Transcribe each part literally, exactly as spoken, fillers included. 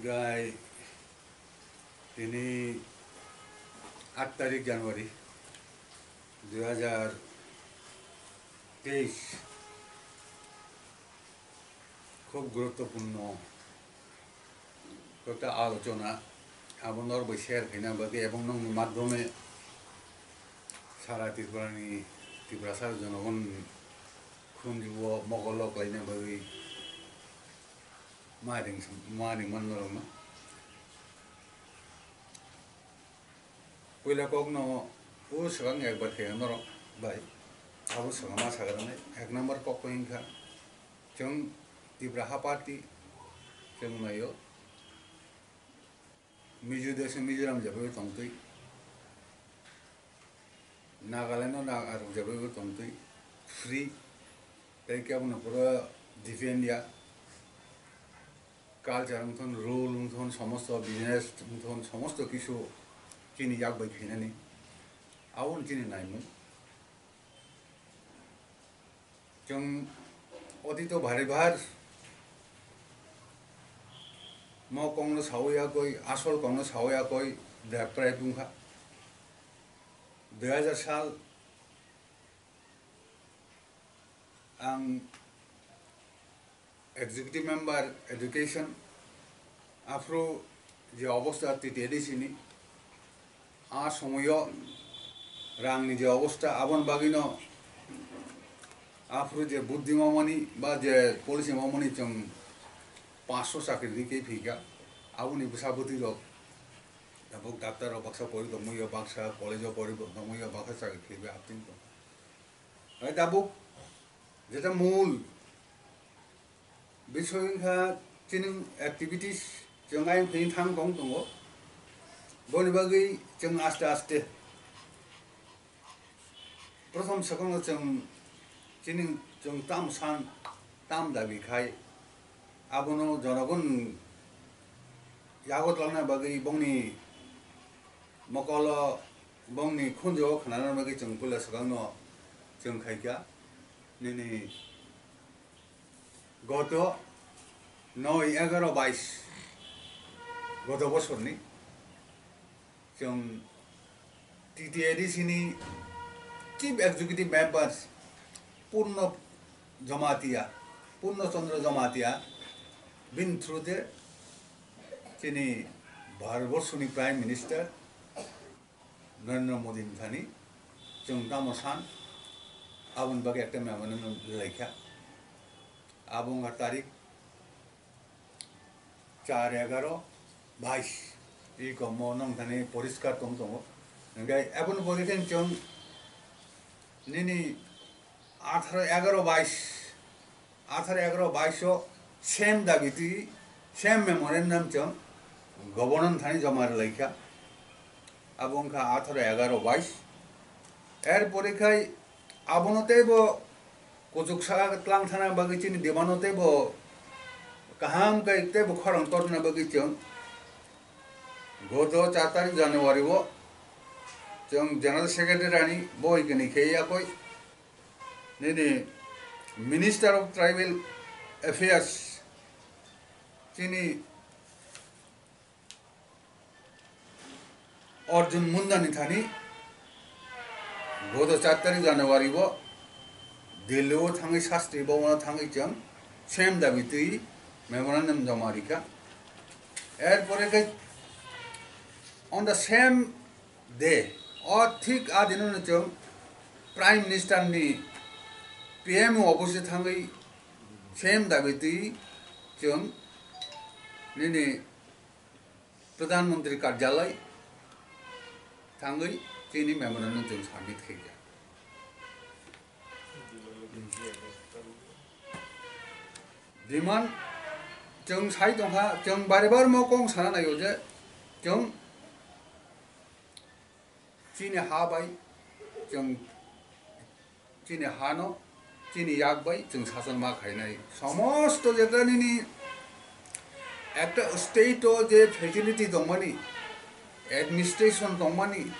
Gai tini aat tarik January dui hajar teis, khub guruttopurno kota alochona abo norok bai share khaina bagwi ebong nokni madhyome sara Tripurani Tiprasa jonogon khunjuo mokolo klaina bagwi ma ring ma ring man norokno. Puila kokno o swkang ekbar khe norok bai abo swkang ma sagrani ek number kok ko hinkha chwng Tipra ha party chwng naio Mizo desh Mizoram jagao tongtwi Nagaland no na arok jagao tongtwi free tei kebo no pura defend ya. Culture wngthon, rule wngthon, somosto business wngthon, somosto kisu chini yak bai khainani. Aboni chini naimung. Chwng otito bhari bhar mo kongno sawi yakoi, asol kongno sawi yakoi, deprai bungkha. Dui hajar sal ang Executive Member Education, aphuru je obostha T T A D C ni, a somoyo rangni je obostha, aboni bagwino aphuru je buddhi mamani ba je policy mamani chwng panchsho chakri rikhe phika, aboni bwsa bwtwi rok, tabuk doctor rok baksa pori tongmani, baksa college o pori tongmani, baksa chakri khe apting tong. Hai tabuk jeta mul Bisoy wngkha chini activities chwng ayang phai thang tong tongo. Boni bagwi chwng aste aste prothom swkangno chwng chini chwng tam san tam dabi khai abono jonogon yago twlangna bagwi bongni mokolo bongni khunjo khnana bagwi chwng puila swkangno chwng khaikha nini Goto noi egaroh bais, goto bosorni chwng T T A D C ni Chief Executive Members Purno Jamatia, Purno Chandra Jamatia, bini through te chini Bharat borsoni Prime Minister Narendra Modi ni thani chwng tamo san, aboni bagwi ekta memorandum rwlaikha. Abo wngkha tarik char egaroh bais, iko mo nong thani poriskar tong tongo. Hingkhe aboni pore khe chwng nini atharo egaroh bais, atharo egaroh bais o same dabi twi, same memorandum chwng governor thani joma rwlaikha. Abo wngkha atharo egaroh bais. Er pore khai abono teibo kuchuk saka tlang thana bagwi chini demand o teibo kaham kai teibo khorang torna bagwi chwng goto char tarik January o chwng General Secretary ani boi kani khe yakoi nini Minister of Tribal Affairs chini Arjun Munda ni thani goto char tarik January o Delhi o thangwi Shastri Bhavan o thangwi chwng same dabi twi memorandum joma rikha. Er pore khe on the same day, o thik a dino no chwng Prime Minister ni P M O office o thangwi same dabi twi chwng nini Pradhan Mantri Karjalay thangwi chini memorandum chwng submit khaikha. Demand chwng sai tongkha, chwng bari bar mo kong sana naio je chwng chini ha bai chwng chini hano, chini yak bai chwng sasana ma khainai. Somosto jeta nini ekta state o je facility tongmani, administration tongmani,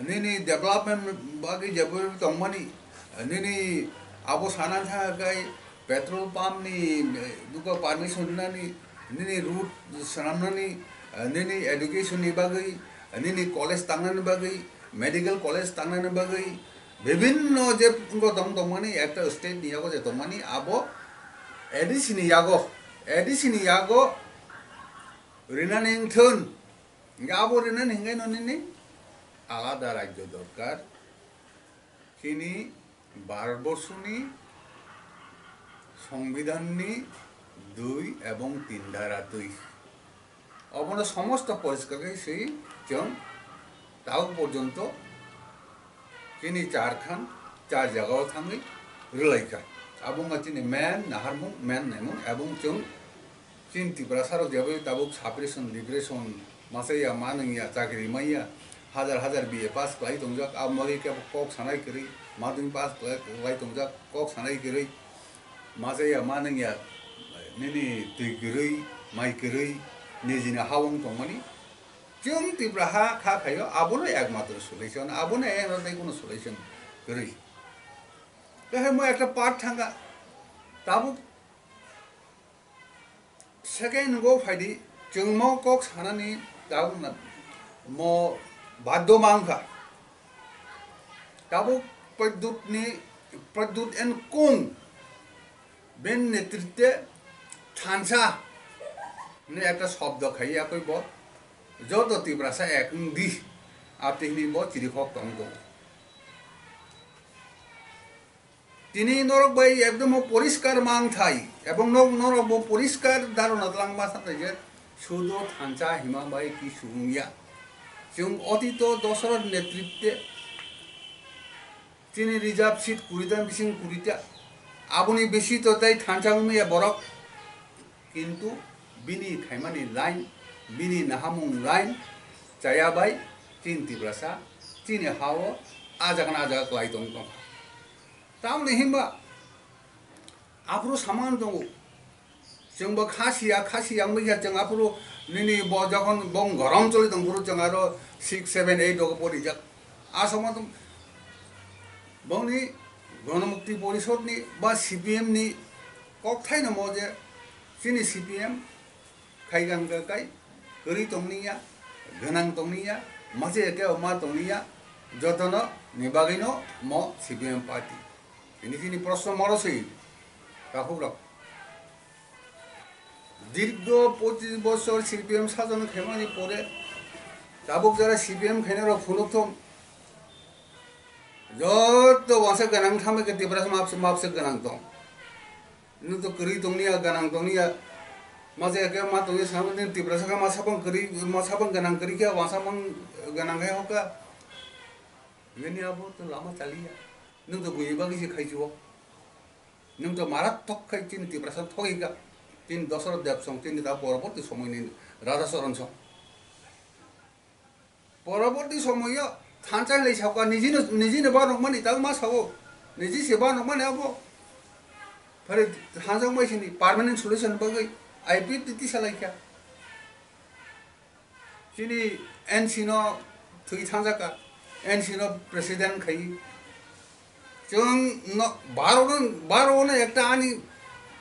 nini development bagwi jebo tongmani, nini abo sana thangkha kai petrol pump ni, eh, duka permission rinani, nini road swnamnani, eh, nini education ni bagwi, eh, nini college tangnani bagwi, medical college tangnani bagwi, bibinno je wngkha tong tongmani, ekta state ni yago je tongmani, abo A D C ni yago, A D C ni yago rinani wngthun. Hingke abo rinani hingaino nini alada rajyo dorkar. Chini Bharatborsoni Songbidanni dui ebong tin dhara twi. Obono somosto poriskar khe swi chwng tabuk porjonto chini char khan, char jagao thangwi rwlaikha. Abo wngkha chini main naharmung, main naimung, ebong chwng chini Tiprasarok jebai tabuk suppression, repression, masa ya, ma nung ya, chakri mai ya, hajar hajar B A pass khlai tongjak, abo bagwi khe kok sanai kwrwi, madhyamik pass khlai, khlai tongjak, kok sanai kwrwi, masa ya, ma nung ya, nini twi kwrwi, mai kwrwi, nijini ha wng tongmani. Chwng Tipra ha kha khaio, abono ekmatro solution, abono ekmatro tei kono solution kwrwi. Khe mo ekta part thangkha, tabuk second go phaidi, chwng mo kok sanani tabuk na mo baddo ma wngkha. Tabuk Pradyut ni, Pradyut and Kung ben netritwe thansa ni ekta shobdo khai yakwi bo joto Tiprasa ek wng di, ati hini bo chirikhok tong tongo. Tini norok bai ekdom poriskar mang thai, ebong nok norok bo poriskar dharona twlang ma sa thai je sudo thansa hima bai ki sung ya. Chwng otito Dosoroth netritwe chini reserve seat kuri ta bising kuri ta, aboni bisi to tei thansa wngya borok. Kintu bini khaimani line, bini nahamung line chaya bai chini Tiprasa chini hao ajaga na ajaga kwlai tong tongkha. Tamoni hinba aphuru samang tongo, chwngbo kha siya, kha siya wngwi kha chwng aphuru nini bo jokhon bong gorom choli tong phuru chwng aro six, seven, eight rogo porijak. A samang tong bongni Ganamukti Porishodni ba C P M ni kokthaino mo je chini C P M khai gang kai kwrwi tongni ya, gwnang tongni ya, mase eke ma tongni ya, jotono ni bagwino mo C P M party. Ini chini proshno moro se, takhuk rok. Dirgho pochis bochor C P M sajon khaimani pore, tabuk jara C P M khainai rok phunuk thung, joto wangsa gwnang thangbai khe Tiprasa mapse, mapse gwnang tong. Nwng to kwrwi tongni ya, gwnang tongni ya. Masa ya khe ma tongni samani Tiprasa khe ma sabang kwrwi, ma sabang gwnang kwrwi khe, wangsa mang gwnang khe hokha. Nini abo to lama chaliya. Nwng to buini bagwi se khaijio. Nwng to maratwk khai chini Tiprasa thogika. Chini Dosoroth Debsong, chini ta poroborti somoini Radha Charan song. Poroborti somoyo thansa hinwi sakha, nijino, nijino ba nokmani tang ma sao, niji se ba nokmani abo. Phare thansa wngbai sini permanent solution bagwi I P F T tisa laikha. Chini N C no thwi thangjaka, N C no president khai. Chwng no, baro no, baro no ekta ani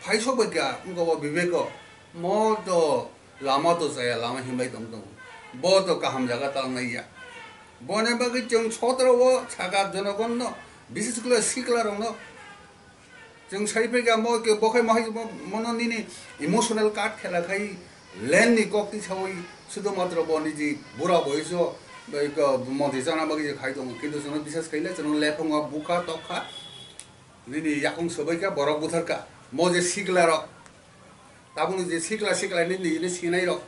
phaisok bai kha, wngkha bo Vivek o. Mo to lama to chaya, lama himbai tong tongo. Bo to kaham jaga tal nai ya. Boni bagwi chwng sotro o saka jonogon no, bises kore sikla rok no. Chwng sai phaikha mo ke bo khai mo hai mo, mono nini emotional cut khela khai. Len ni kok ti sawi sudo matro bo niji bura boiso bai ko monti chana bagwi je khai tongo, kintu chwngno bisas khaile chwngno lephungo bukha tokha nini yakung sobaikha borok butharkha mo je sikla rok tabukni je sikla sikla nini nini sinai rok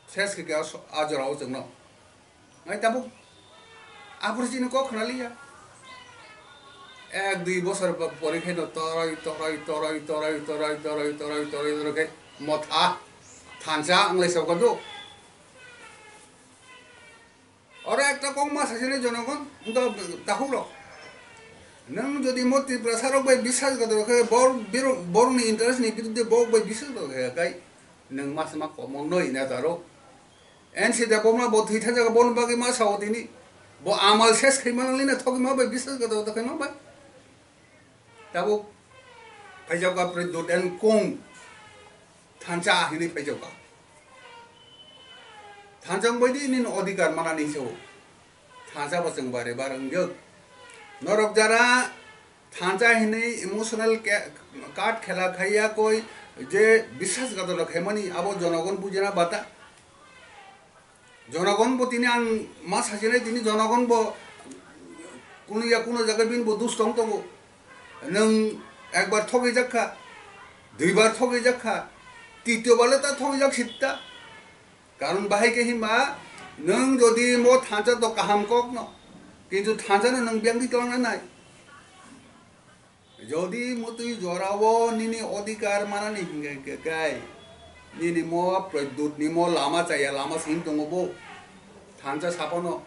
ses khe a jorao chwngno ngai tabuk aphuru chini kok khna liya. Ek dui bosor pore khe no toroi, toroi, toroi khe motha thansa wng lai sa kha do. Oro ekta kok ma sa sini jonogon, wngkha takhuk rok. Nwng jodi mo Tiprasa rok bai biswas gotor khe, bor-, biro-, borokni interest ni biruddhe borok bai biswas gotor khe, kai nwng ma se ma komon noi na taro. N C Debbarma bo thwi thajak, boni bagwi ma sao tini. Bo amal ses khai mano lina thogwi ma bai biswas gotor gotor khai ma bai. Tabuk Phaijak ba Pradyot and Kung thansa hinwi phaijak ba. Thansa wngbai di nini odhikar manani se o. Thansa bo chwng bare bar wngjak. Norok jara thansa hinwi emotional ke-, card khela khaiya koi je biswas gatolo khaimani abo jonogon bujina bata. Jonogon bo tini ang ma sachinai tini jonogon bo kuno ya kuno jaga bini bo dus tong tongo. Nwng ekbar thogwi jak kha, duibar thogwi jak kha, titiyo bale ta thogwi jak sitta. Karon bahai khe hima nwng jodi mo thansa to kaham kok no, kintu thansa no nwng biyang di tong nai. Jodi mutwi jorao nini odhikar manani hingka khe kai, nini mo Pradyot ni mo lama chaya, lama sing tongo bo. Thansa sapono.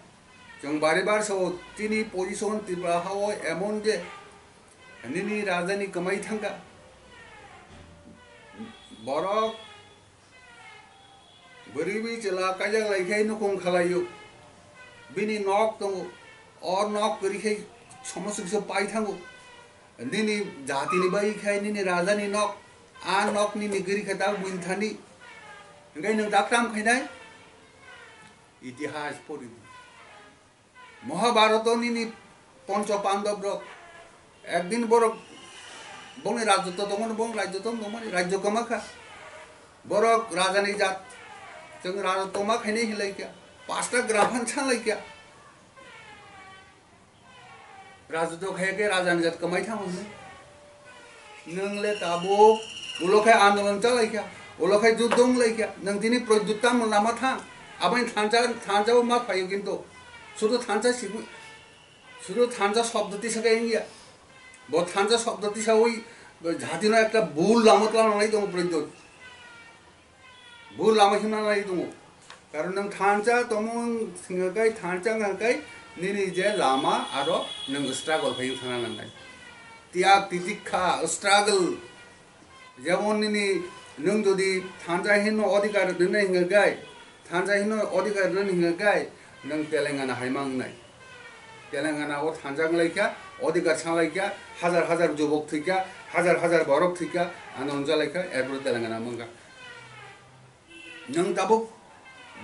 Chwng bari bar so tini position Tripura hao emon je nini rajani kwmai thangka. Borok bwrwi bai chwla kaijak lai khe nukhung khalaio. Bini nok tongo. O nok kwrwi khe somoso kisa pai thango. Nini jatini bai khe nini rajani nok. A nok nini kwrwi khe tak buini thani. Hingke nwng tak tam khainai? Itihas pori di. Mahabharato nini Poncho Pandab rok ekdin borok bongni rajyotto tongmani, bong rajyotto tongmani, rajyo kwma kha. Borok rajani jat, chwng rajyotto ma khainai hinlai kha. Pasta grahan sanlai kha. Rajyotto khaiya khe rajani jat kwmai thango hinwi. Nwng le tabuk ulo khai andolon chalai kha, ulo khai juddho wng lai kha. Nwng tini Pradyot tamo lama thang. Aboni thansa, thansa bo ma phaio kintu. Sudu thansa sibu, sudu thansa shobdo tisa khe wngya. Bo thansa shobdo tisawi jatino ekta bul lama twlang nai tongo Pradyot. Bo lama himna nai tongo. Karon nwng thansa tongmung singha kai, thansa wngkha kai, nini je lama aro nwng struggle khai thangna nangnai. Tiyag titikha, struggle. Jemon nini nwng jodi thansa hino odhikar rwnai hingkha kai, thansa hino odhikar rwnani hingkha kai, nwng Telangana hai ma wngnai. Telangana o thansa wnglaikha, odhikar sanglaikha, hajar hajar jubok thwikha, hajar hajar borok thwikha, ano wngchalaikha, erpore Telangana mangkha. Nwng tabuk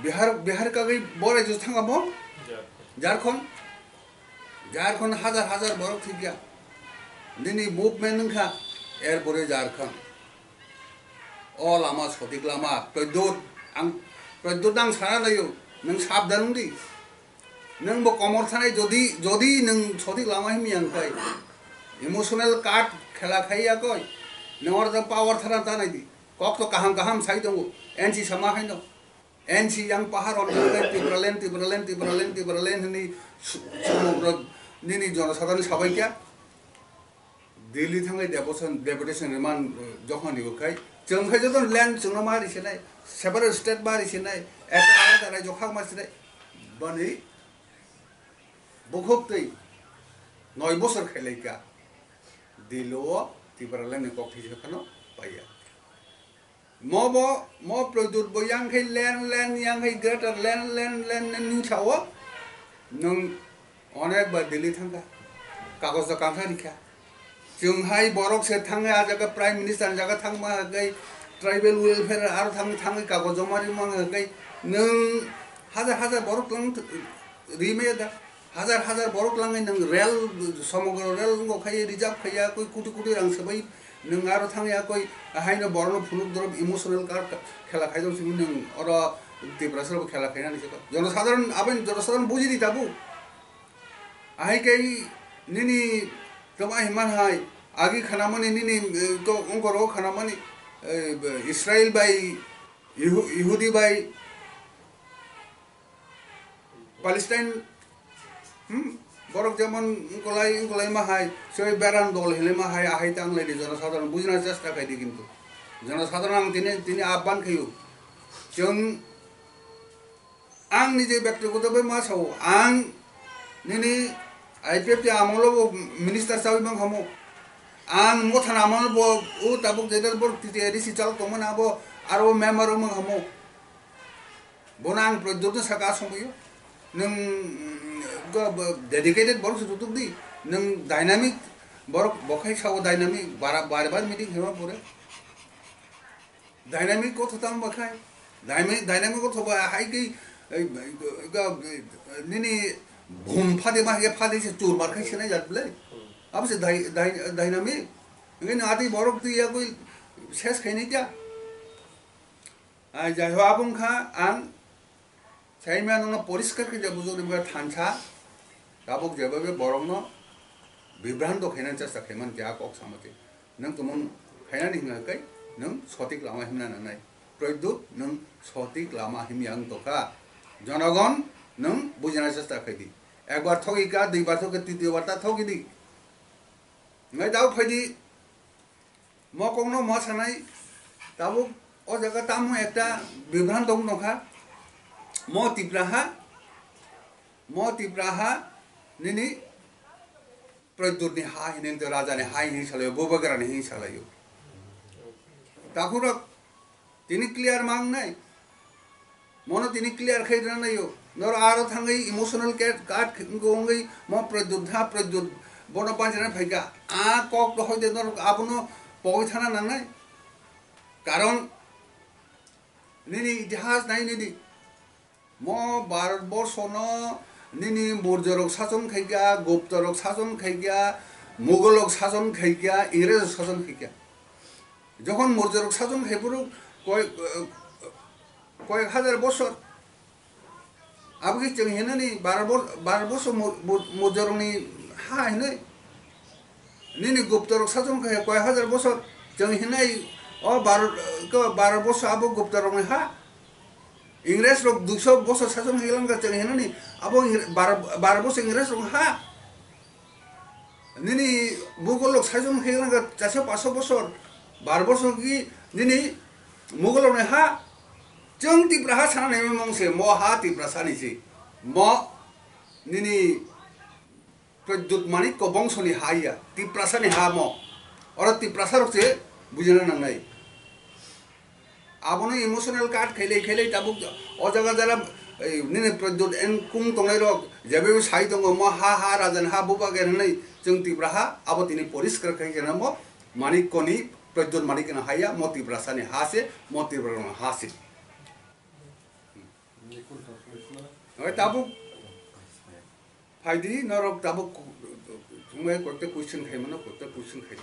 Bihar, Bihar kagwi bo rajyo thangamo? Jharkhand. Jharkhand. Jharkhand hajar hajar borok thwikha. Nini movement wngkha, erpore Jharkhand. O lama sotik lama, Pradyot, ang, Pradyot ang sana laio, nwng sabdan wngdi. Nwng bo komor thanai jodi, jodi nwng sotik lama himya wngkhai, emotional card khela khaiya koi, nwng oro power thana tanai di. Kok to kaham kaham sai tongo, N C sama haino. N C yang pahar on Tipraland, Tipraland, Tipraland, Tipraland hwnwi su-, somogro nini jonosadharoni sabai kya? Delhi thangwi devotion, deputation rwman, uh, jokhon ribo khai. Chwng khai joto land chwngno ma risinai, separate state ma risinai, ekta alada rajyo khak ma sinai. Bani bukhuk twi noi bosor khailai kha. Delhi o Tipraland ni kok thai se phano paiya. Mo bo, mo Pradyot bo yang khai len, len, yang khai greater len, len, len, len nung sao. Nung onek bar Delhi thangkha. Kagoj da kangkha rikha. Chwng hai borok se thangwi a jaga Prime Minister ni jaga thangma hai, tribal welfare aro thang, thangwi kagoj joma rima hai. Nung hajar hajar borok tong rimaya da. Hajar hajar borok langwi nwng rel, somogro rel wngkha khai reserve khaiya, koi koti koti rang swbai nwng aro thangya, koi haino borokno phunuk dorop emotional card khela khaijak simi nwng oro Tiprasa bo khela khainani se. Jonosadharon, aboni jonosadharon buji di tabu. Ahai khe nini tongma himan hai, agi khanamani nini, eh, ko ongkoro khanamani, eh, Israel bai Ihu-, Ihudi bai Palestine, hmm, borok jemon wngkolai, wngkolai ma hai, soi beran dol hinwi ma hai, ahai ta wnglaidi jonosadharon bujina chesta khaidi kintu. Jonosadharon ang tini, tini ahban khaio. Chwng, ang nije bektigoto bai ma sao, ang nini I P F T amolo bo minister chawi mang hamo. Ang mothana amolo bo o tabuk jeter borok T T A D C chal tongmani abo aro member wng mang hamo. Bono ang Pradyotno saka asongbaio. Nwng, mm, go-, bo-, dedicated borok se tutuk di. Nwng dynamic, Borok bokhai sao dynamic bara bar bar meeting hema pore. Dynamic kotho tang bakhai. Dynamic, dynamic kotho ba hai kei, ei, ga, nini bhum phade ma ye phade se chur mar khai sinai jat ble. Abo se dy-, dy-, dynamic. Ngi nati borok twi ya koi ses khai ni kya. Ai jai ho abong kha ang Saimano no poriskar khe je bujoni bwkha thansa, tabuk jeba be borokno bibranto khaina chesta khaiman khe a kok samati. Nwng tumung khainani hwnga kai nwng sotik lama himna nanai. Prodyut nwng sotik lama himya wng tokha. Jonogon nwng bujina chesta khaidi. Ekbar thogi ka, duibar thogi, titiyo bar ta thogi di. Ngai dao phaidi. Mo kokno ma sanai, tabuk o jaga tamo ekta bibranto wng tongkha. Mo Tipra ha, mo Tipra ha nini Prodyutni ha hinwi, rajani ha hinwi salaio, Bubagrani hinwi salaio. Takhurok tini clear mangnai. Mono tini clear khai rwna naio. Noro aro thangwi emotional cat, cat wngwi mo Prodyut ha Prodyut bono bachana phaikha. A kok to hoide noro abono pogwi thana nangnai. Karon nini itihas nai nini. Mo Bharat borsho no nini Mourya rok sason khaikha, Gupta rok sason khaikha, Mughal rok sason khaikha, Ingres rok sason khaikha. Jokhon Mourya rok sason khai phuru koi, koyek hajar bosor. Abo khe chwng hinani baro bor-, baro bosor mo-, mo-, Mourya rokni ha hinwi. Nini Gupta rok sason khai koyek hajar bosor. Chwng hinai o baro, ko baro bosor abo Gupta rokni ha. Ingres rok duiso bosor sason khai langkha chwng hinani abo Ingre-, baro, baro bosor Ingres rokni ha. Nini Mughal rok saison khe langkha chairso paso bosor, bar bosor ki nini Mughal rokni ha, chwng Tipra ha sana nai mung se, mo ha Tiprasa ni se, mo nini Pradyut Manikya bongso ni ha ya, Tiprasa ni ha mo, oro Tiprasa rok se bujina nangnai. Abono emotional cut khailai khailai tabuk o jaga jara, ei, nini Pradyut en kung tongnai rok jebe sai tongo mo ha ha rajan ha bubager hinwi chwng Tipra ha abo tini poriskar khai khe mo Manikya ni Pradyut Manikya ni ha ya mo Tiprasa ni ha se mo Tipra rok ni ha se. Oi tabuk phaidi norok tabuk thumai kote question khai mano kote question khai.